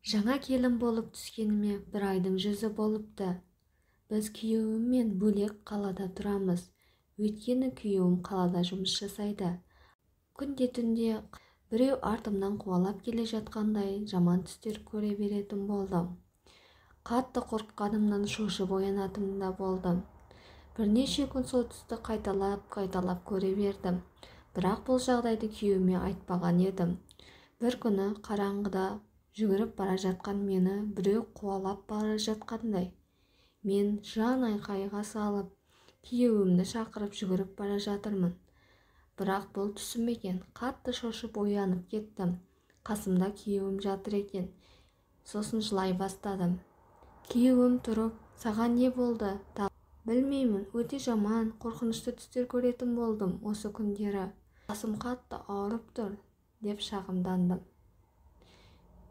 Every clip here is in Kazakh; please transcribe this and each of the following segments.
Жаңа келін болып түскеніме бір айдың жүзі болыпты. Біз күйеуіммен бөлек қалада тұрамыз. Өйткені күйеуім қалада жұмыс жасайды. Күнде түнде біреу артымнан қуалап келе жатқандай жаман түстер көре беретін болдым. Қатты қорыққанымнан шошып оянатын да болдым. Бірнеше күн сол түсті қайталап-қайталап көре бердім. Бірақ бұл жағдайды күйеуіме айтпаған едім. Бір күні қараңғыда жүгіріп бара жатқан мені біреу қуалап бара жатқандай. Мен жан айқайға салып, күйеуімді шақырып жүгіріп бара жатырмын. Бірақ бұл түсім екен. Қатты шошып оянып кеттім. Қасымда күйеуім жатыр екен. Сосын жылай бастадым. Күйеуім тұрып, саған не болды? Білмеймін, өте жаман, қорқынышты түстер көретін болдым осы күндері. Басым қатты ауырып тұр, деп шағымдандым.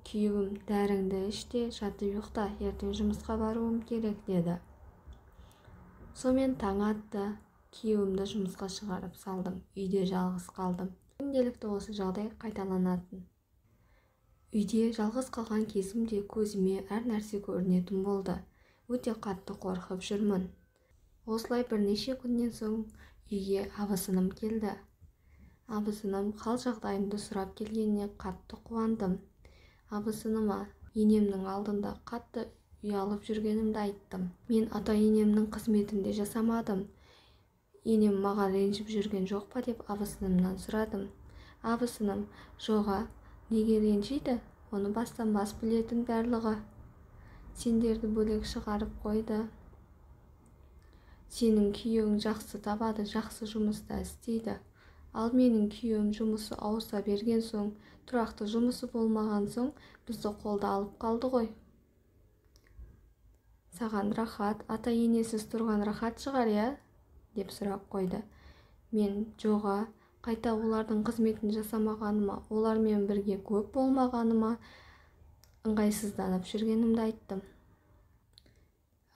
Күйеуім, дәріңді іш те жатып ұйықта, ертең жұмысқа баруым керек, деді. Сонымен таң атты, күйеуімді жұмысқа шығарып салдым. Үйде жалғыз қалдым. Күнделікті осы жағдай қайталанатын. Үйде жалғыз қалған кезімде көзіме әр нәрсе көрінетін болды. Өте қатты қорқып жүрмін. Осылай бірнеше күннен соң үйге абысыным келді. Абысыным хал жағдайымды сұрап келгеніне қатты қуандым. Абысыныма енемнің алдында қатты ұялып жүргенімді айттым. Мен ата-енемнің қызметінде жасамадым. Енем маған ренжіп жүрген жоқ па деп абысынымнан сұрадым. Абысыным, жоға, неге ренжиді? Оны бастан бас білетін барлығы. Сендерді бөлек шығарып қойды. Сенің күйеуің жақсы табады, жақсы жұмыста істейді. Ал менің күйеуім жұмысы ауыса берген соң, тұрақты жұмысы болмаған соң бізді қолда алып қалды ғой. Саған рахат, ата-енесіз тұрған рахат шығар, иә? Деп сұрақ қойды. Мен жоға, қайта олардың қызметін жасамағаныма, олармен бірге көп болмағаныма ыңғайсызданып жүргенімді айттым.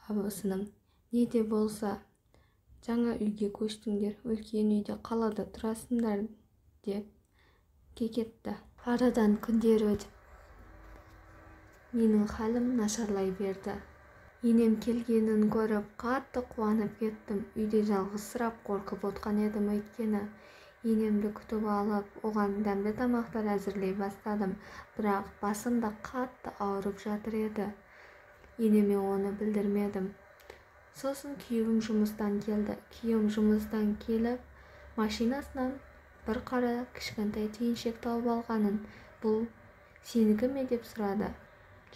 Абысыным, не де болса, жаңа үйге көштіңдер, үлкен үйде қалада тұрасыңдар, деп кекетті. Арадан күндер өтіп, менің халім нашарлай берді. Енем келгенін көріп, қатты қуанып кеттім. Үйде жалғызсырап қорқып отқан едім өйткені. Енемді күтіп алып, оған дәмді тамақтар әзірлей бастадым. Бірақ басым да қатты ауырып жатыр еді. Енеме оны білдірмедім. Сосын күйеуім жұмыстан келді. Күйеуім жұмыстан келіп, машинасынан бір қара кішкентай түйіншек тауып алғанын, бұл сенікі ме деп сұрады.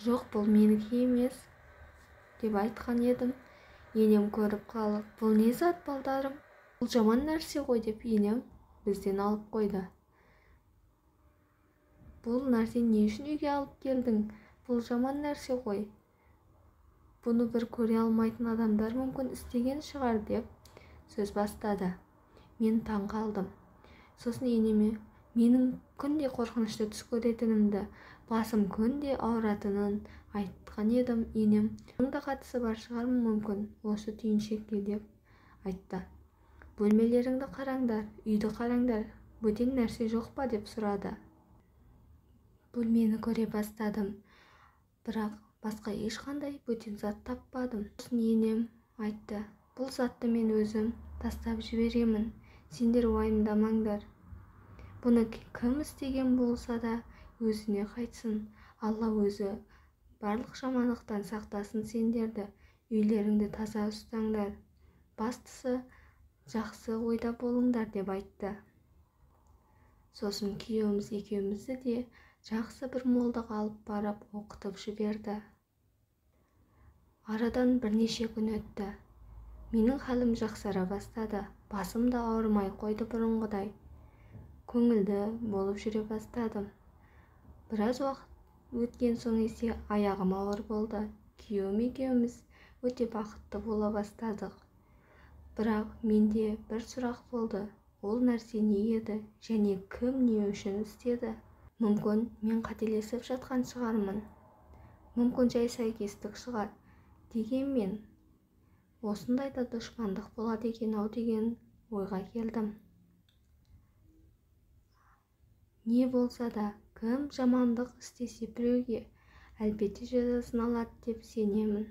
Жоқ, бұл менікі емес, деп айтқан едім. Енем көріп қалып, бұл не зат, балдарым? Бұл жаман нәрсе ғой, деп енем бізден алып қойды. Бұл нәрсе не үшін үйге алып келдің? Бұл жаман нәрсе ғой. Бұны бір көре алмайтын адамдар мүмкін істеген шығар, деп сөз бастады. Мен таң қалдым. Сосын енеме менің күнде қорқынышты түс көретінімді, басым күнде ауыратынын айтқан едім. Енем, бұның да қатысы бар шығар мүмкін осы түйіншекке, деп айтты. Бөлмелеріңді қараңдар, үйді қараңдар, бөтен нәрсе жоқ па, деп сұрады. Бөлмені көре бастадым, бірақ басқа ешқандай бөтен зат таппадым. Сосын енем айтты, бұл затты мен өзім тастап жіберемін, сендер уайымдамаңдар. Бұны кім істеген болса да өзіне қайтсын. Алла өзі барлық жамандықтан сақтасын сендерді. Үйлеріңді таза ұстаңдар. Бастысы жақсы ойда болыңдар, деп айтты. Сосын күйеуіміз екеумізді де жақсы бір молдаға алып барып оқытып жіберді. Арадан бірнеше күн өтті. Менің халім жақсара бастады. Басым да ауырмай қойды бұрынғыдай. Көңілді болып жүре бастадым. Біраз уақыт өткен соң есе аяғым ауыр болды. Күйеуім екеуміз өте бақытты бола бастадық. Бірақ менде бір сұрақ болды. Ол нәрсе не еді және кім не үшін істеді? Мүмкін мен қателесіп жатқан шығармын. Мүмкін жай сәйкестік шығар. Дегенмен осындай да дұшпандық болады екен ау деген ойға келдім. Не болса да, кім жамандық істесе біреуге, Әлбетте, жазасын алады деп сенемін.